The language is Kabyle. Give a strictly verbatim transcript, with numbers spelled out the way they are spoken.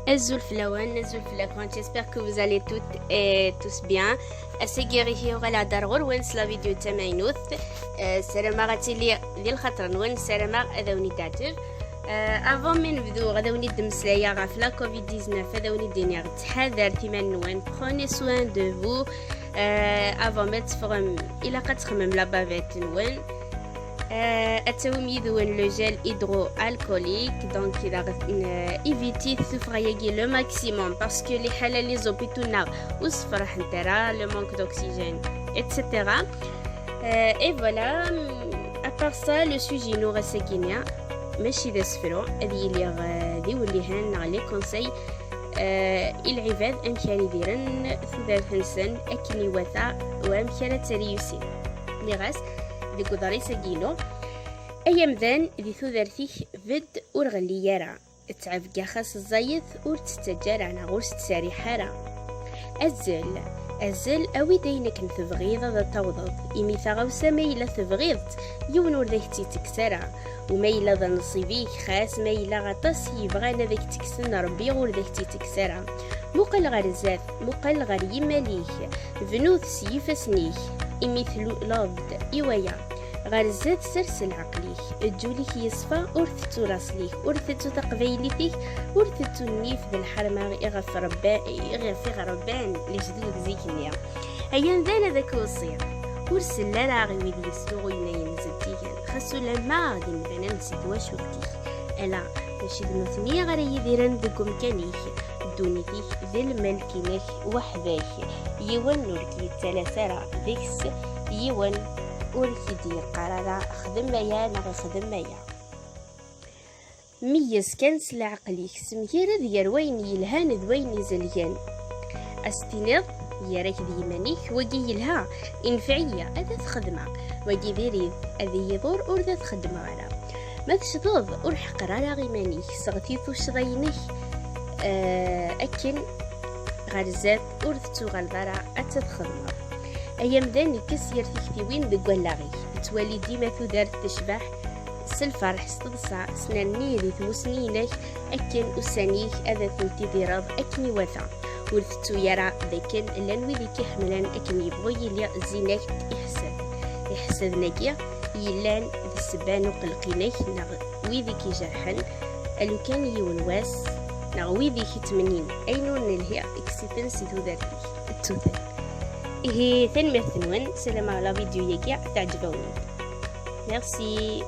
Azul fell-awen, azul fell-akent. J'espère que vous allez toutes et tous bien. Ass-agi i yuɣal ad d-rreɣ ɣur-wen s la vidéo d tamaynut. Eh, ssarameɣ ad tili di lxaṭer-nwen, ssarameɣ ad awen-id-teɛǧeb. Eh, avant mi nebdu, ad awen-id-mmeslayeɣ ɣef la covid dix-neuf, ad awen-id-iniɣ ttḥadaret iman-nwen, prenez soin de vous. Eh, avant ma teffɣem, ilaq ad txemmem la bavette-nwen. Eh, ad tawim yid-wen le gel hydroalcoolique, donc daɣ, eh, évitez tuffɣa-yagi le maximum, parce que liḥala les hôpitaux-nneɣ ur ssefraḥent ara, le manque d'oxygène, et cetera. Eh, et voilà, mm, à part ça, le sujet-inu ass-agi-nni mačči d asefru, ad yili, eh, d iwellihen neɣ les conseils, eh, i lɛibad amek ara idiren tudert-nsen akken iwata u amek ara ttariyusin. Nniɣ-as deg uḍris-agi-inu, ay amdan, di tudert-ik bedd ur ɣelli ara, ttɛebga xas ẓẓayet ur tt-ttaǧǧa ara neɣ ur s-ttseriḥ ara. Azzel, azzel, awi-d ayen akken tebɣiḍ ad tawḍeḍ, imi taɣawsa ma yella tebɣiḍ-tt, yiwen ur d ak-tt-ittekkes ara. U ma yella d nnṣib-ik, xas ma yella aṭas i yebɣan ad ak-ttekksen, Rebbi ur d ak-tt-ittekkes ara. Muqel ɣer zdat, muqel ɣer yimal-ik, bnu-t s yifassen-ik, imi tluleḍ-d i waya. Ɣer zdat sers lɛeql-ik, ddjul-ik yeṣfa, ur tettu laṣel-ik, ur tettu taqbaylit-ik, ur tettu nnif d lḥerma iɣef rebba-, iɣef i ɣ-rebban lejdud zik-nni. Ay amdan, ad ak-weṣṣiɣ, ur sell ara i wid yesluɣuyen ayen zeddigen, xas ulamma d imdanen si twacult-ik. Ala, mačči d nutni ara yidiren deg umkan-ik. Ddunit-ik d lmelk-inek weḥd-k. Yiwen ur k-yettalas ara deg-s, yiwen ur k-id-yeqqar ara xdem aya neɣ xdem aya. Meyyez kan s leɛqel-ik, semgired gar wayen yelhan d wayen izelgen. Ad s-tiniḍ, gar-ak d yiman-ik, wagi yelha, inefɛ-iyi, ad t-xedmeɣ. Wagi diri-t, ad iyi-iḍur, ur d t-xeddmeɣ ara. Ma tecḍeḍ, ur ḥeqqer ara iman-ik, seɣti tuccḍa-inek, eh, akken ɣer zdat ur tettuɣaleḍ ara ad t-txedmeḍ. Ay amdan, kkes yir tiktiwin deg wallaɣ-ik, ttwali dima tudert tecbeḥ s lferḥ, s teḍsa, snerni di tmusni-inek, akken ussan-ik ad tent-id-ireḍ akken iwata. Ur tettu ara d akken llan wid i k-iḥemmlen akken yebɣu yili zzin-ak-d iḥessad. Iḥessaden-agi yellan d ssebba n uqelleq-inek neɣ wid i k-ijerḥen, a lukan yiwen wass, neɣ wid i k-ittmennin ayen ur nelhi, kkes-iten si tudert-ik, ttu-ten. Ihi, tanemmirt-nwen, ssarameɣ la vidéo-yagi teɛǧeb-awen. Merci.